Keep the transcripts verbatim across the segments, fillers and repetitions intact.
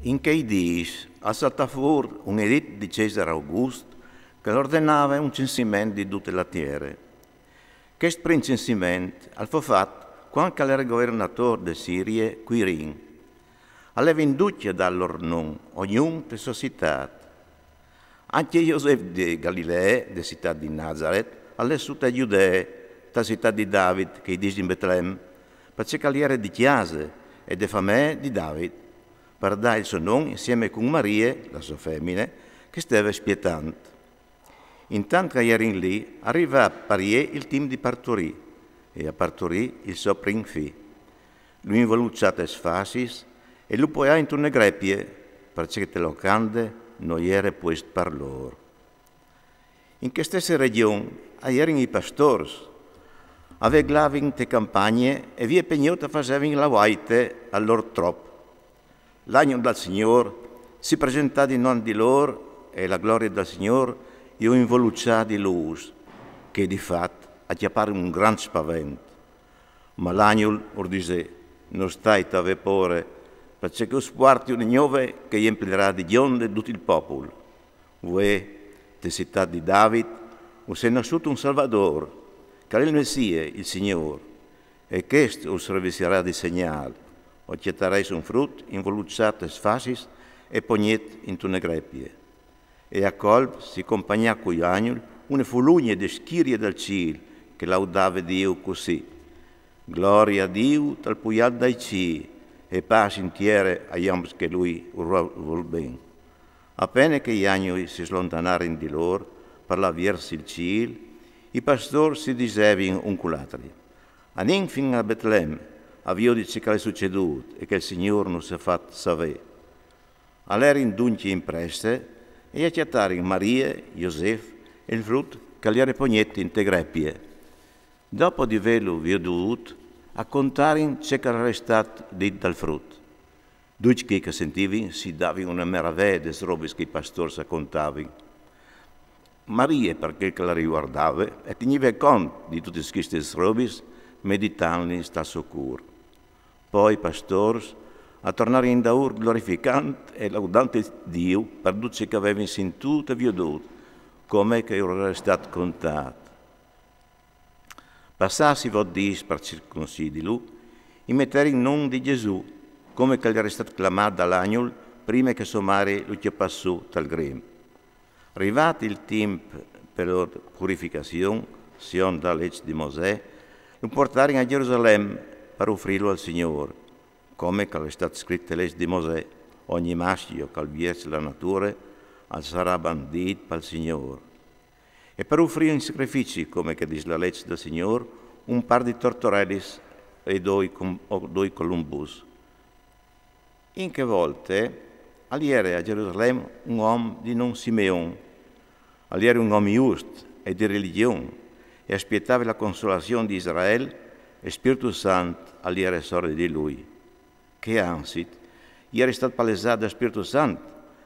In chei dîs al saltà fûr un edit di Cesar August che al ordenave un censiment di dute la tiere. Chest prin censiment al fo fat cuant che al jere governadôr de Sirie Quirin. Al levin ducj a dâ lôr non, ognun te sô citât. Ancje Josef de Galilee, de citât di Nazaret, al lè sù te Judee, te citât di David, che i disin Betlem, parcè che al jere di cjase e de famee di David, par dâi il so non insieme cun Marie, la sô femine, che e steve spietant. Intant che a jerin li, al rivà par jê il timp di parturî, e a parturì il so prin fi. Lu involuçà tes fassis e lu poià intune grepie, parcè che te locande no jere puest par lôr. In chê stesse regjon a jerin i pastôrs, a veglavin te campagne e vie pe gnot a fasevin la vuaite al lôr trop. L'agnul dal Signôr si presentà dinant di lôr e la glorie dal Signôr ju involuçà di lûs, che di fat a cjaparin un grant spavent. Ma l'agnul ur disè: No stait a vê pôre, parcè che us puarti une gnove che jemplirà di gjonde dut il popul. Vuê, te citât di David, us è nassût un Salvadôr, che al è il Messie, il Signôr. E chest us servisarà di segnâl: o cjatareis un frut involuçât tes fassis e pognet intune grepie. E a colp si compagnà cui agnul une fulugne de schirie dal cîl che laudave Diu cussì: Glorie a Diu tal pui alt dai cîl, e pâs in tiere ai oms che lui ur vûl ben. A pene che i agnui si slontanarin di lôr par lâ viers il cîl, i pastôrs si disevin un cul altri: Anìn fin a Betlem a viodi ce che al è sucedût e che il Signôr nus à fat savê. A lerin duncje in presse e a cjatarin Marie, Josef e il frut che al jere pognet inte grepie. Dopo di vêlu viodût, a contarin ce che al jere stât dit dal frut. Ducj chei che a sentivin si davin une maravee des robis che i pastôrs a contavin. Marie, par chel che la rivuardave, e tignive cont di dutis chestis robis, meditantlis tal so cûr. Po i pastôrs a tornarin indaûr glorificant e laudant Diu par dut ce che a vevin sintût e viodût, come che ur jere stât contât. Passâts i vot dîs par circuncidilu, i meterin non di Gjesù, come che al jere stât clamât dal agnul prime che sô mari lu cjapàs sù tal gremp. Rivât il timp pe lôr purificazion, seont la leç di Mosè, lu puartarin a Gjerusalem par ufrîlu al Signôr, come che al è stât scrit te leç di Mosè: Ogni mascjo che al vierç la nature al sarà bandît pal Signôr. E par ufrî in sacrifici, come che e dîs la leç dal Signôr, un pâr di tortorelis e doi com-, o doi colombus. In chê volte al jere a Gjerusalem un om di non Simeon. Al jere un om just e di religjon, e al spietave la consolazion di Israel, e il Spirtu Sant al jere sore di lui. Che anzit, i jere stât palesât dal Spirtu Sant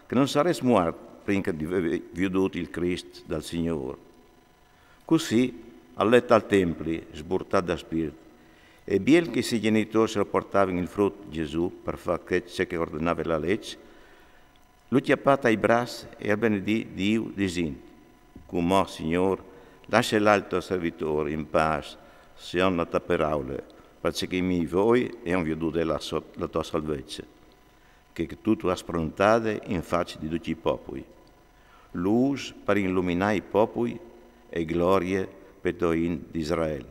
che nol sarès muart prin che di vê viodût il Crist dal Signôr. Cussì al lè tal templi, sburtât dal Spirt. E biel che i siei gjenitôrs al puartavin il frut Gjesù par fâ ce che ordenave la leç, lu cjapà tai braçs e al benedì Diu disint: Cumò, Signôr, lasse lâ il to servitôr in pâs, seont la tô peraule, parcè che i miei voi a àn viodût la so-, la tô salvece, che tu âs prontade in faci di ducj i popui. Lûs par iluminâ i popui e glorie pe to int di Israel.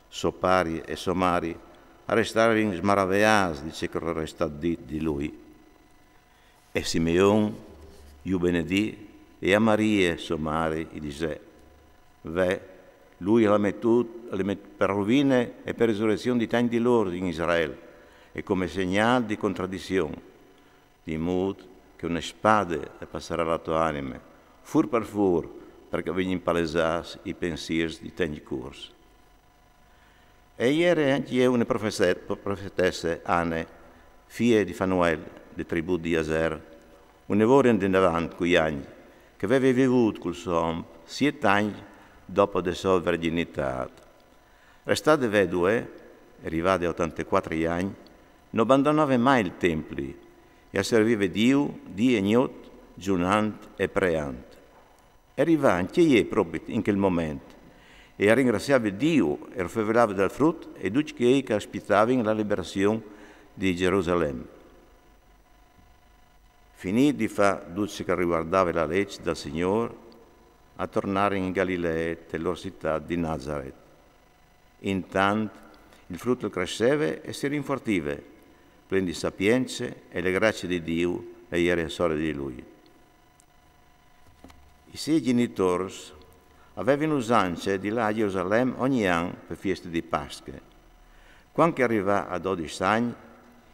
So pari e sô mari a restarin smaraveâts di ce che al jere stât dit di lui. E Simeon ju benedì, e a Marie, sô mari, i disè: Ve, lui al à metût, al à metût par rovine e par resurezion di tancj di lôr in Israel, e come segnâl di contradizion, di mût che une spade e passarà la tô anime, fûr par fûr, par che a vegnin palesâts i pensîrs di tancj cûrs. E e jere ancje une profeset-, profetesse, Ane, fie di Fanuel, de tribù di Aser, une vore indevant cui agns, che e veve vivût cul so om siet agns dopo de sô vergjinitât. Restade vedue, e rivade a otantecuatri agns, no bandonave mai il templi, e a servive Diu dì e gnot, giunant e preant. E rivà anche jê propit in chel moment, e a ringraziave Diu e a fevelave dal frut e ducj chei che a spietavin la liberazion di Gerusalem. Finît di fâ dut ce che al riguardave la leç dal Signôr, a tornarin in Galilee, te lôr citât di Nazaret. Intant il frut al cresseve e si rinfortive, plen di sapience e le gracie di Diu e jere sore di lui. I siei gjenitôrs a vevin l'usance di lâ a Jerusalem ogni an pe fieste di Pasche. Cuant che al rivà a dodis agns,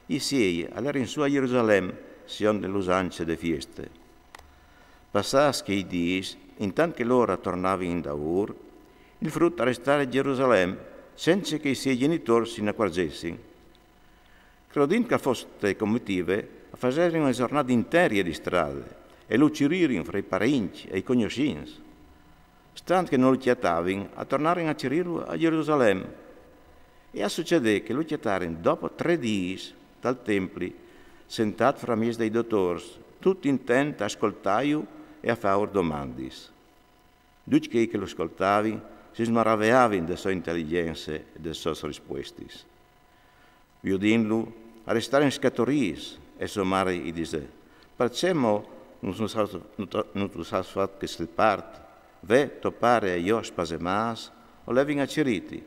i siei a lerin sù a Jerusalem, siconde l'usance de fieste. Passâts chei dîs, intant che lôr a tornavin indaûr, il frut al restà a Jerusalem, cence che i siei gjenitôrs si inacuarzessin. Crodint che al fos te comitive, a fasevin une zornade interie di strade e lu ciririn fra i parincj e i cognossins. Stant che no lu cjatavin, a tornarin a cirîlu a Jerusalem. E al sucedè che lu cjatarin dopo trê dîs tal templi, sentât framieç dai dotôrs, dut intent a scoltâju e a fâur domandis. Ducj chei che lu scoltavin si smaraveavin de sô inteligjence e des sôs rispuestis. Viodintlu, a restarin scaturîts e sô mari i disè: «Parcè mo no tu âs fat cheste part? Ve, to pari e jo spasemâts o levin a cirîti.»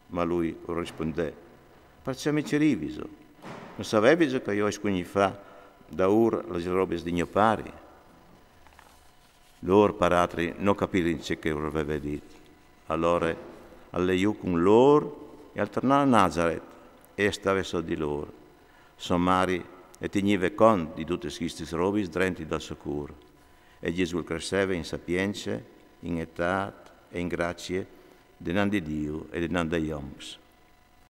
Ma lui ur rispundè: «Parcè mi ciriviso? No saveviso che jo o scugni fâ daûr lis robis di gno pari?» Lôr paratri no capirin ce che ur veve dit. Alore al lè jù cun lôr e al tornà a Nazaret e al stave sot di lôr. Sô mari e tignive cont di dutis chistis robis drenti dal so cûr. E Jesù al cresseve in sapience, in etât e in gracie denant di Diu e denant dai oms.